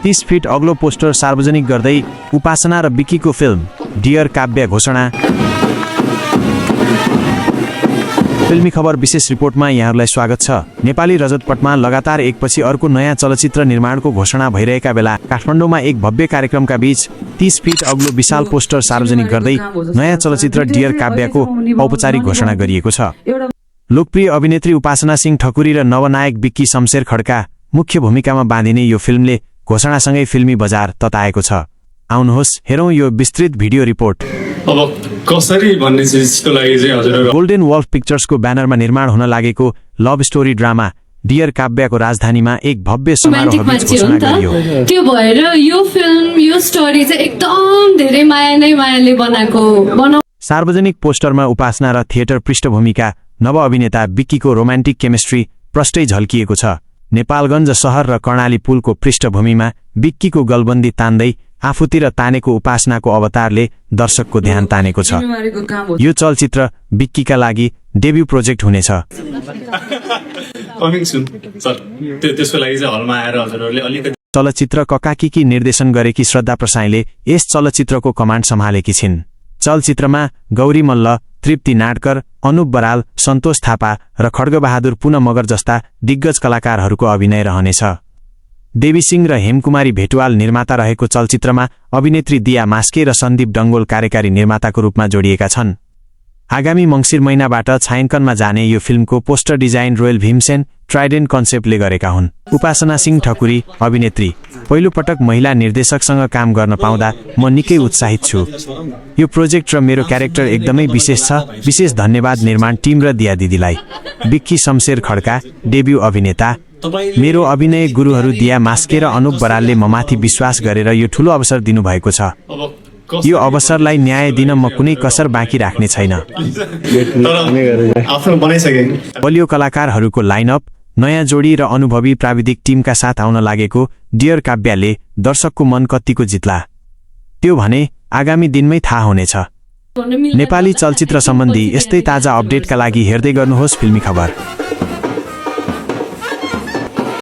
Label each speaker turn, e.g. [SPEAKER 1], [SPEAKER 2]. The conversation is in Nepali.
[SPEAKER 1] 30 फिट अग्लो पोस्टर सार्वजनिक गर्दै उपासना र बिक्कीको फिल्म डियर काव्य घोषणा। फिल्मी खबर विशेष रिपोर्टमा यहाँहरूलाई स्वागत छ। नेपाली रजतपटमा लगातार एकपछि अर्को नयाँ चलचित्र निर्माणको घोषणा भइरहेका बेला काठमाडौँमा एक भव्य कार्यक्रमका बीच 30 फिट अग्लो विशाल पोस्टर सार्वजनिक गर्दै नयाँ चलचित्र डियर काव्यको औपचारिक घोषणा गरिएको छ। लोकप्रिय अभिनेत्री उपासना सिंह ठकुरी र नवनायक बिक्की शमशेर खड्का मुख्य भूमिकामा बाँधिने यो फिल्मले घोषणासँगै फिल्मी बजार तताएको छ। आउनुहोस् हेरौँ यो विस्तृत भिडियो रिपोर्ट।
[SPEAKER 2] अब कसरी भन्ने चिजको लागि चाहिँ हजुर
[SPEAKER 1] गोल्डन वल्फ पिक्चर्सको ब्यानरमा निर्माण हुन लागेको लभ स्टोरी ड्रामा डियर काव्यको राजधानीमा एक भव्य समारोहबीच घोषणा गरियो।
[SPEAKER 3] त्यो भएर यो फिल्म यो स्टोरी चाहिँ एकदम धेरै मायाले बनाएको।
[SPEAKER 1] सार्वजनिक पोस्टरमा उपासना र थिएटर पृष्ठभूमिका नव अभिनेता बिक्कीको रोमान्टिक केमिस्ट्री प्रष्टै झल्किएको छ। नेपालगञ्ज शहर र कर्णाली पुलको पृष्ठभूमिमा बिक्कीको गलबन्दी तान्दै आफूतिर तानेको उपासनाको अवतारले दर्शकको ध्यान तानेको छ। यो चलचित्र बिक्कीका लागि डेब्यू प्रोजेक्ट हुनेछ। चलचित्र ककाकी निर्देशन गरेकी श्रद्धा प्रसाईले यस चलचित्रको कमान्ड सम्हालेकी छिन्। चलचित्रमा गौरी मल्ल, तृप्ति नाडकर, अनुप बराल, सन्तोष थापा र खड्गबहादुर पुन मगर जस्ता दिग्गज कलाकारहरूको अभिनय रहनेछ। देवी सिंह र हेमकुमारी भेटवाल निर्माता रहेको चलचित्रमा अभिनेत्री दिया मास्के र सन्दीप डङ्गोल कार्यकारी निर्माताको रूपमा जोडिएका छन्। आगामी मङ्सिर महिनाबाट छायाङ्कनमा जाने यो फिल्मको poster design royal Bhimsen trident कन्सेप्टले गरेका हुन्। उपासना सिंह ठकुरी अभिनेत्री, पहिलो पटक महिला निर्देशकसँग काम गर्न पाउँदा म निकै उत्साहित छु। यो प्रोजेक्ट र मेरो क्यारेक्टर एकदमै विशेष छ। विशेष धन्यवाद निर्माण टिम र दिया दिदीलाई। बिक्की शमशेर खड्का डेब्यू अभिनेता। मेरो अभिनय गुरुहरू दिया मास्के र अनुप बरालले ममाथि विश्वास गरेर यो ठूलो अवसर दिनुभएको छ। यो अवसरलाई न्याय दिन म कुनै कसर बाँकी राख्ने छैन। बलियो कलाकारहरूको लाइनअप, नयाँ जोडी र अनुभवी प्राविधिक टिमका साथ आउन लागेको डियर काव्यले दर्शकको मन कत्तिको जित्ला त्यो भने आगामी दिनमै थाहा हुनेछ। नेपाली चलचित्र सम्बन्धी यस्तै ताजा अपडेटका लागि हेर्दै गर्नुहोस् फिल्मी खबर।